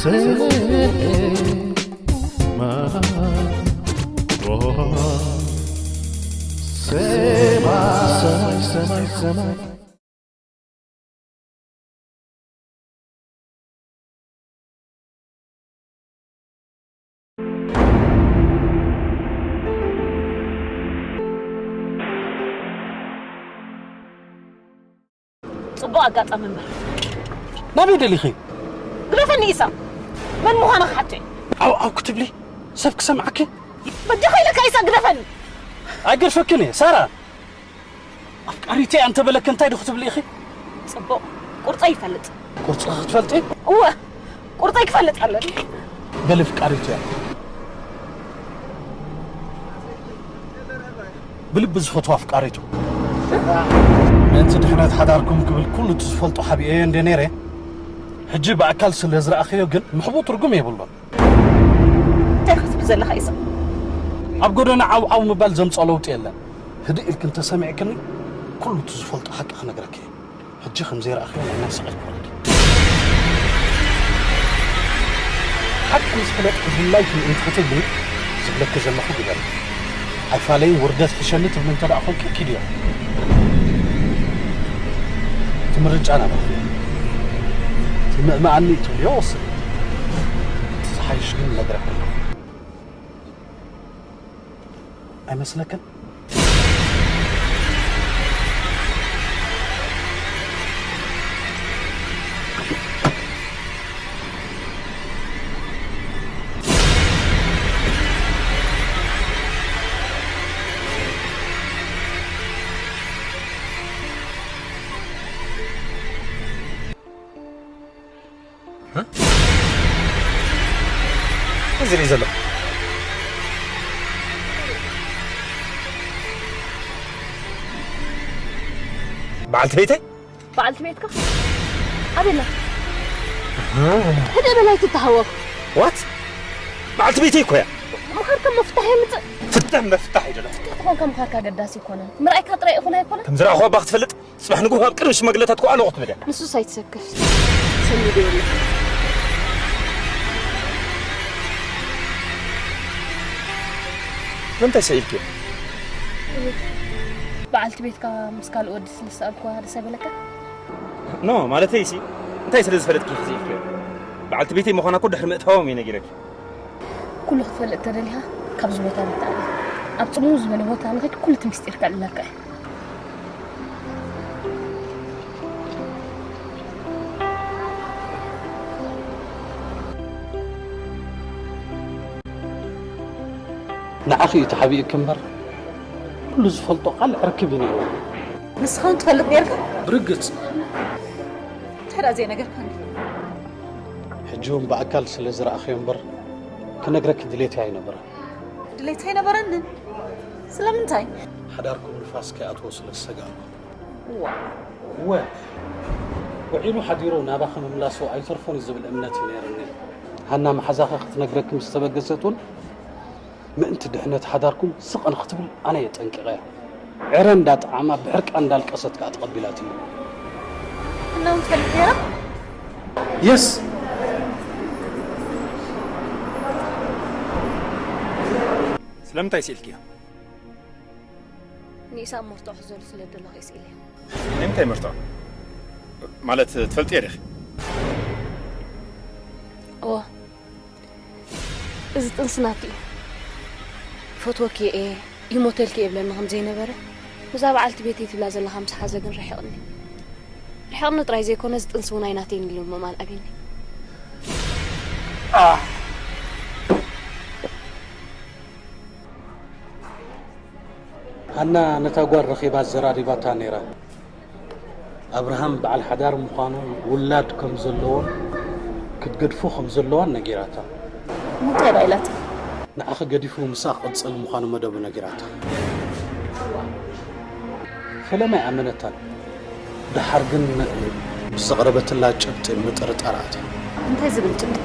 ሰማይ ሰማይ ሰማይ ሰማይ ጽቡቕ ኣጋጣሚ እምበር። ናበይ ደሊኺ? ግደፈኒ ኢሳቕ። መን ምዃነ ክሓቶ እየ። ዓው ዓው ክትብሊ ሰብ ክሰምዓኪ? በጃኻ ኢለካ ኢሳቕ ግደፈኒ። ኣይገድፈክን እየ ሳራ። ኣፍቃሪተይ እያ እንተበለኪ እንታይ ዶ ክትብሊ ኢኺ? ጽቡቕ። ቁርጸይ ይፈልጥ። ቁርጽኺ ክትፈልጢ? እወ። ቁርጸይ ክፈልጥ ኣለኒ። በሊ ፍቃሪቱ እያ። ብልቢ ዝፈትዋ ኣፍቃሪቱ። ምእንቲ ድሕነት ሓዳርኩም ክብል ኩሉ እቲ ዝፈልጦ ሓቢኤዮ እንደ ነይረ፣ ሕጂ ብኣካል ስለ ዝረኣኽዮ ግን ምሕቡ ትርጉም የብሉን። እንታይ ክትብል ዘለኻ ኢሳቕ? ኣብ ጎደና ዓው ዓው ምባል ዘምፅኦ ለውጢ የለን። ህድእ ኢልኪ እንተሰሚዕክኒ ኩሉ እቲ ዝፈልጦ ሓቂ ክነግረኪ እየ። ሕጂ ከም ዘይረኣኽዮ ናይ ናይ ስቓይ ክወርድ። ሓቂ ምስ ፈለጥኪ ድላይኪ ምእንቲ ክትብሊ ዝብለኪ ዘለኹ ግበሪ። ኣይፋለይን ውርደት ሕሸኒ ትብሊ እንተ ደኣ ኾንኪ ኪድዮ። እቲ ምርጫ ናባኺ እዩ። ትምእምኣኒ ትብልዮ ወስኒ። እቲ ዝሓይሽ ግን ነግረኪ ኣለኹ። ኣይመስለክን? እዚ ሪኢ ዘሎ በዓልቲ ቤተይ በዓልቲ ቤትካ ኣበላ ሕደ በላይ ትተሃወኽ ዋት በዓልቲ ቤተይ እኮ እያ ምኻድካ መፍታሕ የምፅእ ፍትሕ መፍታሕ ይደለ ትኾንካ ምኻድካ ገዳሲ ይኮነን ምርኣይካ ጥራይ ይኹን ኣይኮነ ከም ዝረኣኹዋ ባክ ትፈልጥ ጽባሕ ንግሆ ኣብ ቅድሚ ሽማግለታት ክኣለኹ ትብል እያ ንሱስ ኣይትሰክፍ ሰሚዶ የለ ስለምንታይ ሰኢልክዮ በዓልቲ ቤትካ ምስ ካልእ ወዲ ስለ ዝሰኣልኩዋ ደስ ኣይበለካ ኖ ማለተይ ሲ እንታይ ስለ ዝፈለጥኪ ክስኢልክዮ በዓልቲ ቤተይ ምዃና እኮ ድሕሪ ምእታዎም እየ ነጊረኪ ኩሉ ክትፈልጥ ተደሊኻ ካብዚ ቦታ ንተኣለ ኣብ ጽምው ዝበለ ቦታ ንኸድ ኩሉ እቲ ምስጢር ከዕልለካ እዩ ንዓኺ እዩ ተሓቢእኪ እምበር ኩሉ ዝፈልጦ ቃል ዕርክብ እዩ ነይሩ። ንስኻ እውን ትፈልጥ ነርካ? ብርግጽ እንታይ ደኣ ዘይነገርካኒ? ሕጂ እውን ብኣካል ስለ ዝረኣኽዮ እምበር ክነግረኪ ድሌት ኣይነበረን። ድሌት ኣይነበረንን። ስለምንታይ? ሓዳርኩም ንፋስ ከይኣትዎ ስለ ዝሰጋእኩ። ዋ እወ ውዒሉ ሓዲሩ ናባኺ ምምላሱ ኣይተርፎን እዩ ዝብል እምነት እዩ ነይርኒ። ሃና መሓዛኺ ክትነግረኪ ምስ ተበገሰት እውን ምእንቲ ድሕነት ሓዳርኩም ስቕ ንክትብል ኣነ እየ ጠንቂቐያ። ዕረ እንዳጠዓማ ብሕርቃ እንዳልቀሰት ከኣ ተቐቢላትኒ። እና እውን ትፈልጥ ነይራ? የስ ስለምንታይ ስኢልክዮ ንኢሳብ መርትዖ ክዘሉ ስለ ደለኹ እየ ስኢለ ናይ ምንታይ መርትዖ ማለት ትፈልጥዮ ዲኺ እወ እዚ ጥንሲ ናቱ እዩ ፈትወኪ እየ ይሞተልኪ እየ ይብለኒ ከም ዘይነበረ እዛ በዓልቲ ቤተይ ትብላ ዘለኻ ምስ ሓዘ ግን ርሒቕኒ ርሒቕኒ ጥራይ ዘይኮነ እዚ ጥንሲ እውን ኣይናተይን ኢሉ ምእማን ኣብዩኒ ሃና ነታ ጓል ረኺባ ኣዘራሪባታ ነይራ። ኣብርሃም በዓል ሓዳር ምዃኑን ውላድ ከም ዘለዎን ክትገድፎ ከም ዘለዋን ነጊራታ። እንታይ ደኣ ኢላትካ? ንዓኺ ገዲፉ ምስኣ ክቕጽል ምዃኑ መደቡ ነጊራታ። ፈለማ ኣይኣመነታን። ደሓር ግን ምስ ዘቕረበትላ ጭብጢ ምጥርጣር ኣትያ። እንታይ ዝብል ጭብጢ?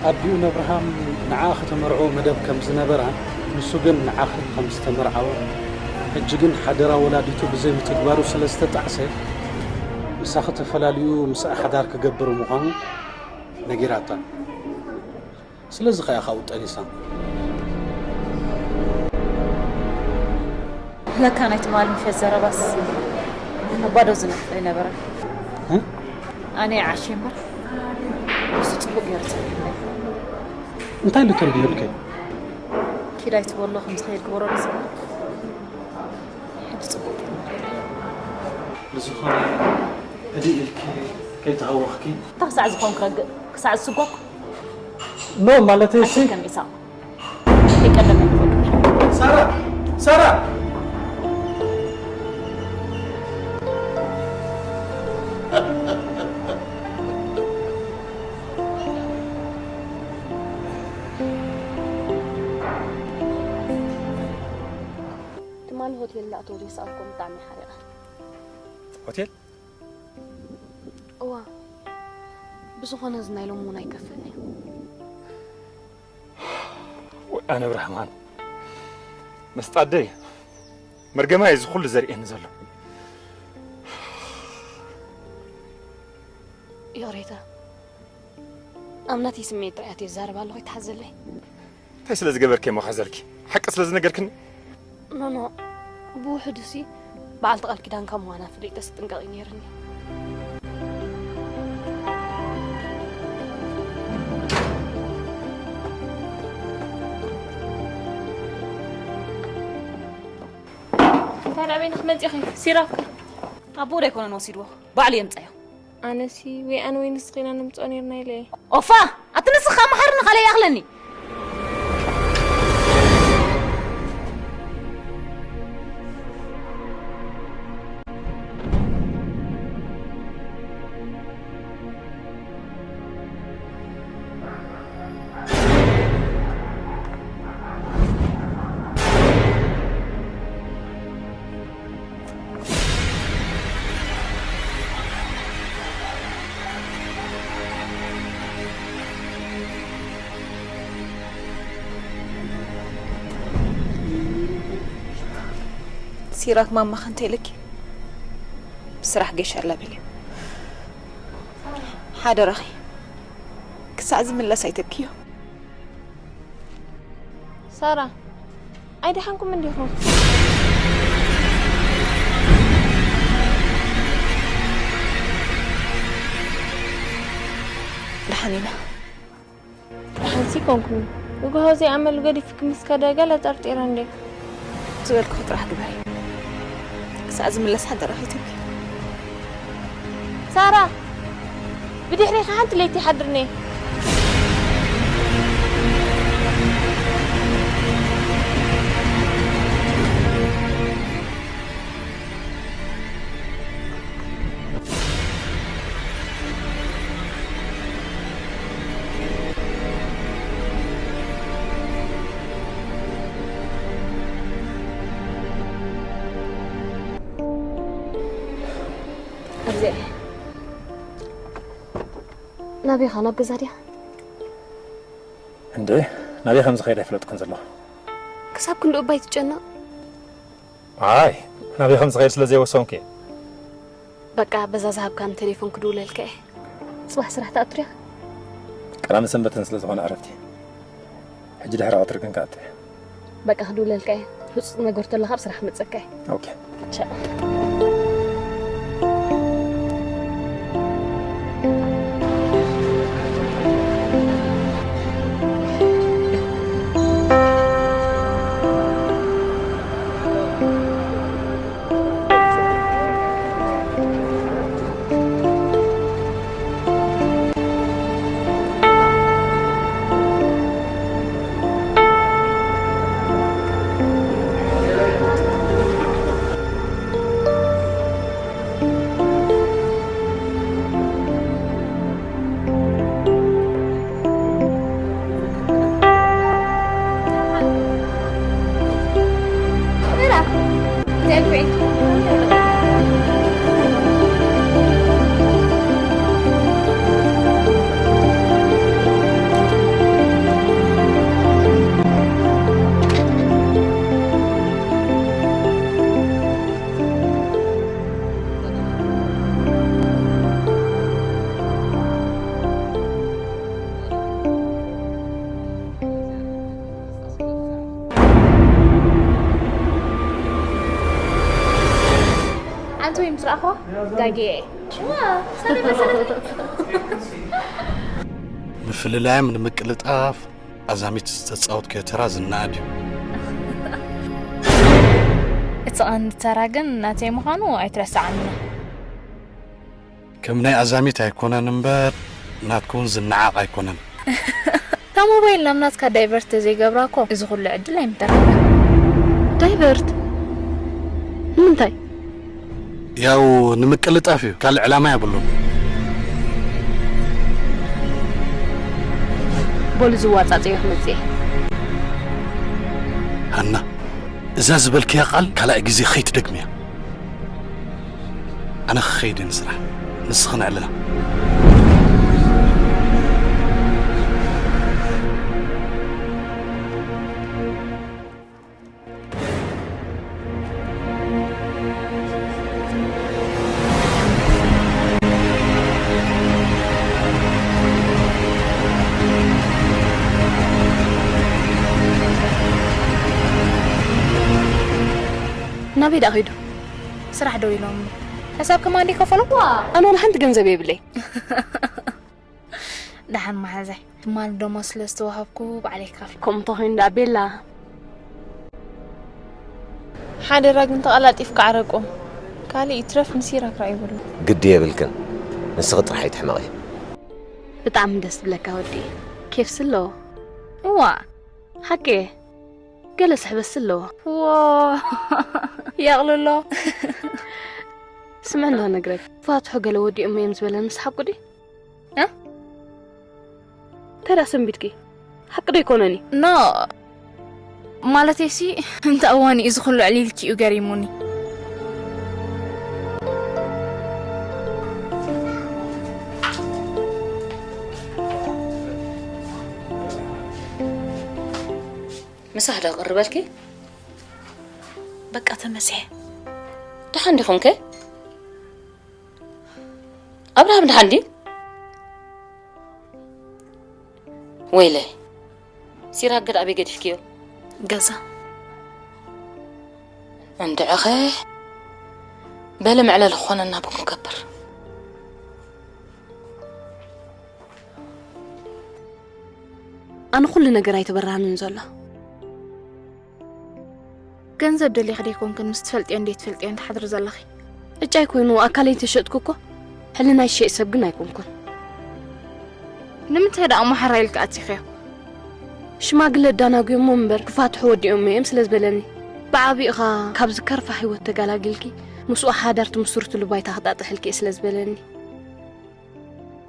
ኣዲኡ ነብርሃም ንዓ ከተመርዕዎ መደብ ከም ዝነበራን ንሱ ግን ንዓኺ ከም ዝተመርዓወ ሕጂ ግን ሓደራ ወላዲቱ ብዘይምትግባሩ ስለ ዝተጣዕሰ ምሳኺ ተፈላልዩ ምስኣ ሓዳር ክገብር ምዃኑ ነጊራታ። ስለዚ ከኣ ካብኡ ጠኒሳ። ለካ ናይ ትማሊ ምሸት ዘረባስ ኣብ ባዶ ዝነጥፍ ኣይነበረን። እ? ኣነ ይዓሽ እምበር፣ ንሱ ጽቡቕ ገይሩ ጸኒሕለይ። እንታይ ኢሉ ተንቢሁልኪ? ኪድ ኣይትበሎ፣ ከም ዝኸይድ ግበሮ ንዝብል። ሕጂ ጽቡቕ ገይሩ። ብዝኾነ፣ ህድእ ኢልኪ ከይተሃወኽኪ። እንታይ ክሳዕ ዝኾን ክረግእ፣ ክሳዕ ዝስጎግ? ኖ፣ ማለተይ እሺ። ኣይትድከም ኢሳቕ። ከይቀደመ ንኸዱ። ሳራ! ሳራ! ትማሊ ሆቴል እንዳእተወ ዘይሰኣልኩም ብጣዕሚ ሓሪቐ። ሆቴል? እዋ፣ ብዝኾነ እዚ ናይ ሎሚ እውን ኣይከፍእን እዩ። ወይ ኣነ ብራህማን፣ መስጣደይ፣ መርገማይ እዚ ኩሉ ዘርእየኒ ዘሎ። ይቕሬታ፣ ኣብ ናተይ ስምዒት ጥራይ ኣትየ ዝዛረብ ኣለኹ፣ ይተሓዘለይ። እንታይ ስለ ዝገበርኪ እሞ ሓዘልኪ? ሓቂ ስለ ዝነገርክኒ? ኖኖ፣ ብውሕዱሲ በዓልቲ ቃል ኪዳንካ ምዃና ፈሊጠስ ጥንቃቕ እዩ ነይርኒ። እንታይ ደኣ በይንኺ መጺኺ? ሲራክ። ኣቦኡ ዶ ኣይኮነን ወሲድዎ? ባዕሉ የምጻዮ። ኣነሲ ወይ ኣነ ወይ ንስኺ ኢና ነምጽኦ ነይርና ኢለ እየ። ኦፋ! ኣቲ ንስኻ መሓርኒ ካልእ ይኣኽለኒ። ሲራክ ማማኸ እንተ ኢልኪ ብስራሕ ጌሻ ኣላ በልዮ። ሓደራኺ ክሳዕ ዝምለስ ኣይተብክዮ። ሳራ፣ ኣይደሓንኩም እንዲኹም? ደሓን ኢና። ደሓንሲ ኮንኩም። ንግሆ ዘይኣመል ገዲፍኪ ምስ ከደ ገለ ጠርጢረ እንዴ? ዝበልኩኺ ጥራሕ ግበሪ። ክሳዕ ዝምለስ ሓደራኺ ትብኪ። ሳራ፣ ብድሕሪኺ ሓንቲ ለይቲ ይሓድርኒ። ኣብዚኣ እየ። ናበይ ኢኻ? ናብ ገዛ ድያ? እንዴ፣ ናበይ ከም ዝኸይድ ኣይፈለጥኩን ዘለኹ። ክሳብ ክንድኡ እባ ኣይትጨነቕ። ኣይ፣ ናበይ ከም ዝኸይድ ስለ ዘይወሰንኩ እየ። በቃ፣ በዛ ዝሃብካኒ ቴሌፎን ክድውለልካ እየ። ጽባሕ ስራሕ ትኣቱ ዲኻ? ቀዳምን ሰንበትን ስለ ዝኾነ ዕረፍቲ። ሕጂ ድሕሪ ቀትሪ ግን ክኣቱ እየ። በቃ፣ ክድውለልካ እየ። ህጹጽ ነገር ተሎ ካብ ስራሕ ክመጸካ እየ። ኦኬ። ቻው። ራእኹ ጋጌ ሽዋ ሰለመ ሰለመ ምፍልላዮም ንምቅልጣፍ ኣዛሚት ዝተጻወትክዮ ተራ ዝነኣድ እዩ። እቲ ቀንዲ ተራ ግን ናተይ ምዃኑ ኣይትረስዓኒ። ከም ናይ ኣዛሚት ኣይኮነን እምበር፣ ናትኩውን ዝነዓቕ ኣይኮነን። እታ ሞባይል ናብ ናትካ ዳይቨርት ተዘይገብራ እኮ እዚ ኩሉ ዕድል ኣይምተረፈን። ዳይቨርት? ንምንታይ? ያው ንምቅልጣፍ እዩ፣ ካልእ ዕላማ የብሉን። በሉ ዝዋጻጸዮ ክመጽእ እየ። ሃና፣ እዛ ዝበልክያ ቃል ካልኣይ ግዜ ከይትደግምያ። ኣነ ክኸይድ እየ ንስራሕ፣ ንስኺ ንዕልላ። ናበይ ደኣ ኸይዱ? ስራሕ ደው ኢሎምኒ። ሕሳብ ከማን ደይከፈሉ? ዋ! ኣነ ወላ ሓንቲ ገንዘብ የብለይ። ደሓን መሓዛይ፣ ትማሊ ደሞዝ ስለ ዝተዋሃብኩ ባዕለይ ክኸፍል። ከምኡ እንተኾይኑ ደኣ ቤላ። ሓደራ ግን ተቐላጢፍካ ዓረቆም። ካልእ ይትረፍ ንሲራክ ራእዩ በሎ። ግዲ የብልክን። ንስኺ ጥራሕ ኣይትሕመቒ። ብጣዕሚ ደስ ዝብለካ ወዲ። ኬፍሲ ኣለዎ። እዋ። ሓቂ እየ። ገለ ስሕበትሲ ኣለዎ። ዎ። የቕልሎ። ስምዕ እንዶ ክነግረክ። ፋትሑ ገለ ወዲኦሞ እዮም ዝበለንስ ሓቁ ድዩ? እ? እንታይ ደኣ ሰንቢድኪ? ሓቂ ዶ ኣይኮነን እዩ? ኖ፣ ማለተይሲ፣ እንተ እዋን እዩ እዚ ኩሉ ዕልልኪኡ ገሪሙኒ። ምሳሕ ዶ ቅርበልኪ? በቃ ተመሲሐ። ደሓን ዲኹም ከ? ኣብርሃም ደሓን ድዩ? ወይለይ፣ ሲራክ ገ ኣበይ ገዲፍክዮ? ገዛ። እንድዕኸ፣ በሊ መዕለሊ ክኾነና ቡ ክንገብር። ኣነ ኩሉ ነገር ኣይተበራህንን ዘሎ። ገንዘብ ደሊኺ ደይኮንክን ምስ ትፈልጥዮን ደይትፈልጥዮን ትሓድሪ ዘለኺ። ዕጫይ ኮይኑ ኣካለይ ተሸጥኩ እኮ፣ ሕልናይ ዝሸይጥ ሰብ ግን ኣይኮንኩን። ንምንታይ ደኣ ማሕራ ኢልኪ ኣቲኽዮ? ሽማግለ ኣዳናጉዮሞ እምበር ክፋትሑ ወዲኦሞ እዮም ስለ ዝበለኒ። ብዓቢኡ ኸኣ ካብዚ ከርፋሕ ህይወት ተገላጊልኪ ምስኡ ሓዳር ትምስርትሉ ባይታ ክጣጥሐልኪ እየ ስለ ዝበለኒ።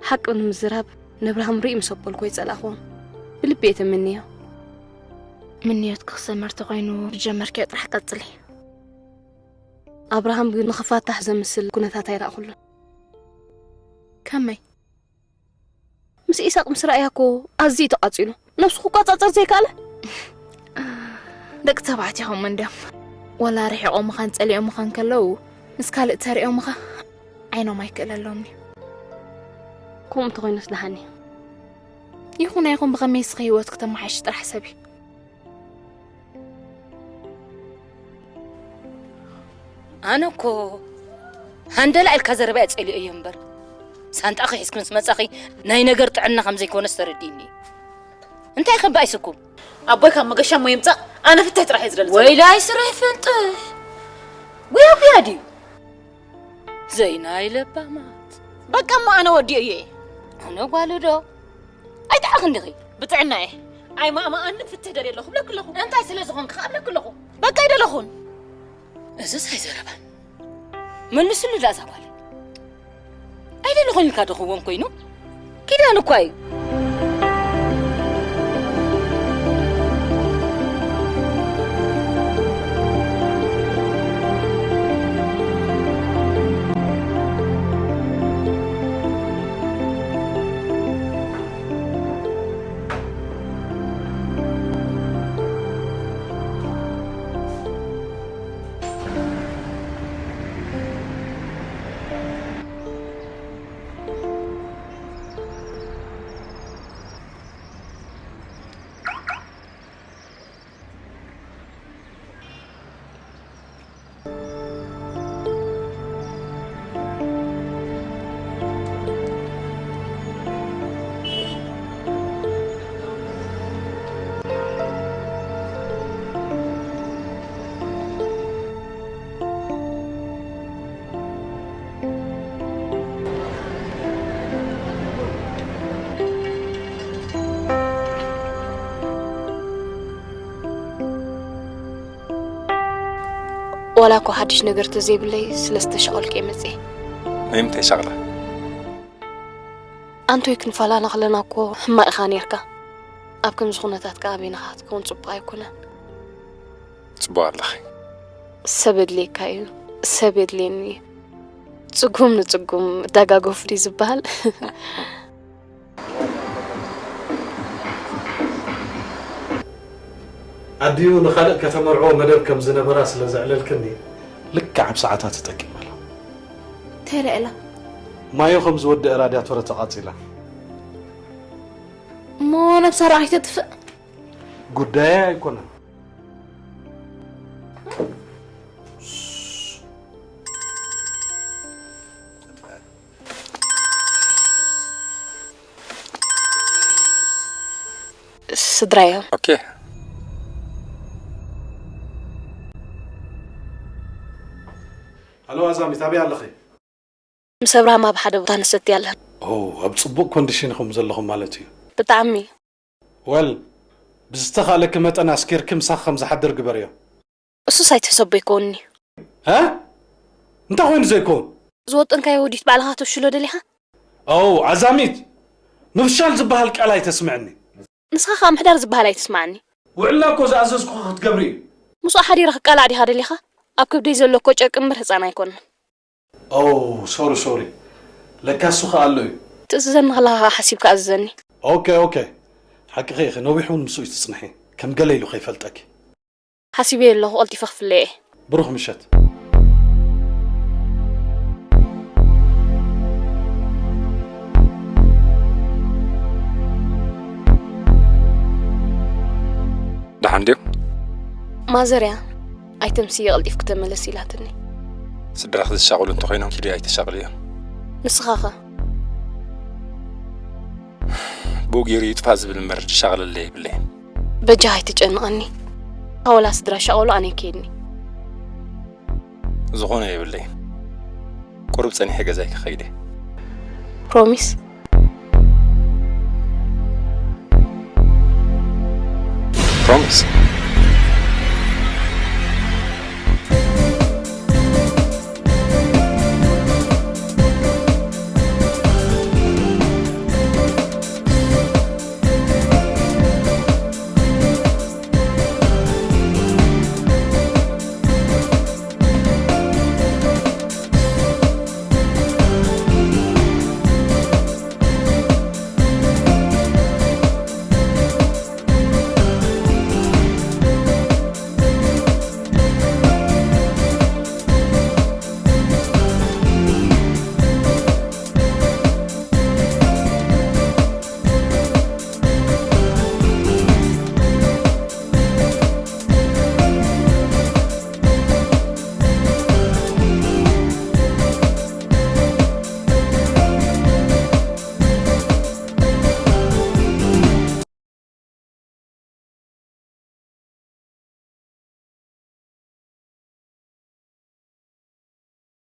ሓቂ ንምዝራብ፣ ነብርሃም ርኢ ምስ ኣበልኩ ኣይጸላእክዎን። ብልቢ እየ ተመንዮ። ምንዮትኪ ክሰመር ተኾይኑ፣ ዝጀመርክዮ ጥራሕ ቀጽሊ። ኣብርሃም ግን ንኽፋታሕ ዘምስል ኩነታት ኣይረኣኹሉን። ከመይ? ምስ ኢሳቕ ምስ ረኣያ እኮ ኣዝዩ ተቓጺሉ። ነብሱ ክቆጻጸር ዘይከኣለ። ደቂ ተባዕትዮ ከምኡ እንድዮም። ወላ ርሒቖምኻን ጸሊኦምኻን ከለዉ፣ ምስ ካልእ ተሪኦምኻ ዓይኖም ኣይክእለሎምን እዩ። ከምኡ እንተኾይኑስ ደሓን እዩ። ይኹን ኣይኹን ብኸመይ እስኺ ህይወትኪ ተመሓይሺ ጥራሕ ሕሰቢ። ኣነ እኮ ሃንደላ ኢልካ ዘረባ እየ ጸሊኦዮ እምበር፣ ሳንጣኺ ሒዝኪ ምስ መጻኺ ናይ ነገር ጥዕና ከም ዘይኮነስ ተረዲእኒ። እንታይ ከ ባይስኩም? ኣቦይ ካብ መገሻ እሞ ይምጻእ፣ ኣነ ፍትሕ ጥራሕ እየ ዝደሊ ዘለኹ። ወይላይ ስረ ይፍንጥሕ። ጉያ ጉያ ድዩ? ዘይናይ ለባማት። በቃ እሞ ኣነ ወዲኦዮ እየ። ኣነ ጓሉ ዶ? ኣይጥዓኽ እንዲኺ። ብጥዕና እየ። ኣይማእማኣንን ፍትሕ ደልየ ኣለኹ ብለኪ ኣለኹ። እንታይ ስለ ዝኾንኪ ከኣ ብለኪ ኣለኹ። በቃ ኣይደለኹን። እዝስ ኣይዘረባን። መልስሉ ዳዛ ጓል። ኣይደለኹን ኢልካ ዶ ክወን ኮይኑ? ኪዳን እኳ እዩ። ዋላ እኮ ሓድሽ ነገር ተዘይብለይ ስለ ዝተሻቐልኩ እየ መፅየ። ናይ ምንታይ ሻቕላ? ኣንቶይ ክንፋላና ከለና እኮ ሕማቕ ኢኻ ነርካ። ኣብ ከምዚ ኩነታት ከኣ በይንኻ ክትከውን ጽቡቕ ኣይኮነን። ጽቡቕ ኣለኺ። ሰብ የድልየካ እዩ፣ ሰብ የድልየኒ እዩ። ጽጉም ንጽጉም እዳጋገፉ ድዩ ዝበሃል? ኣዲኡ ንኻልእ ከተመርዕዎ መደብ ከም ዝነበራ ስለ ዘዕለልክኒ፣ ልክዕ ኣብ ሰዓታ ተጠቂማላ። ተረእላ ማዮ ከም ዝወደአ ራድያቶረ ተቓጺላ። እሞ ነብሳ ዶ ኣይተጥፍእ? ጉዳየ ኣይኮነን። ስድራ እዮም። ኦኬ። ሃሎ ኣዛሚት፣ ኣበይ ኣለኺ? ምስ ኣብርሃም ኣብ ሓደ ቦታ ንሰቲ ኣለና። ኦ፣ ኣብ ጽቡቕ ኮንዲሽን ኢኹም ዘለኹም ማለት እዩ። ብጣዕሚ። ወል፣ ብዝተኻእለኪ መጠን ኣስኪርኪ ምሳኺ ከም ዝሓድር ግበርዮ። እሱስ ኣይትሕሰቦ ይከውንኒ። ሀ? እንታይ ኮይኑ ዘይከውን? ዝወጠንካዮ ወዲት ባዕልኻ ተፍሽሎ ደሊኻ? ኦ፣ ኣዛሚት፣ ምፍሻል ዝበሃል ቃል ኣይተስምዕኒ። ንስኻ ከኣ ምሕዳር ዝበሃል ኣይትስማዓኒ። ውዕልና እኮ ዝኣዘዝኩኻ ክትገብሪ እዩ። ምስኡ ሓዲረ ክቃላዕ ዲኻ ደሊኻ? ኣብ ከብደይ ዘሎ እኮ ጨርቂ እምበር ህፃን ኣይኮነን። ኦ፣ ሶሪ ሶሪ፣ ለካ እሱ ኸኣ ኣሎ እዩ። ትእዝዘኒ ከለኻ ከኣ ሓሲብካ ኣዝዘኒ። ኦኬ ኦኬ፣ ሓቅኺ ኢኺ። ነዊሕ እውን ምስኡ እዩ ትጽንሒ። ከም ገለ ኢሉ ከይፈልጠኪ። ሓሲበዮ ኣለኹ፣ ቀልጢፈ ክፍለዮ እየ። ብሩኽ ምሸት። ደሓን ድዮም? ማዘር እያ ኣይተምስየ፣ ቀልጢፍኪ ተመለሲ ኢላትኒ። ስድራኺ ዝሻቕሉ እንተኾይኖም ኪዲ ኣይተሻቕልዮም። ንስኻኸ? ብኡ ገይሩ ይጥፋእ ዝብል እምበር ዝሻቕለለይ የብለይን። በጃኻ ኣይትጨንቐኒ። ኣወላ ስድራ ሻቐሉ ኣነ ይከይድኒ። ዝኾነ የብለይን። ቁሩብ ጸኒሐ ገዛይ ክኸይድ እየ። ፕሮሚስ? ፕሮሚስ።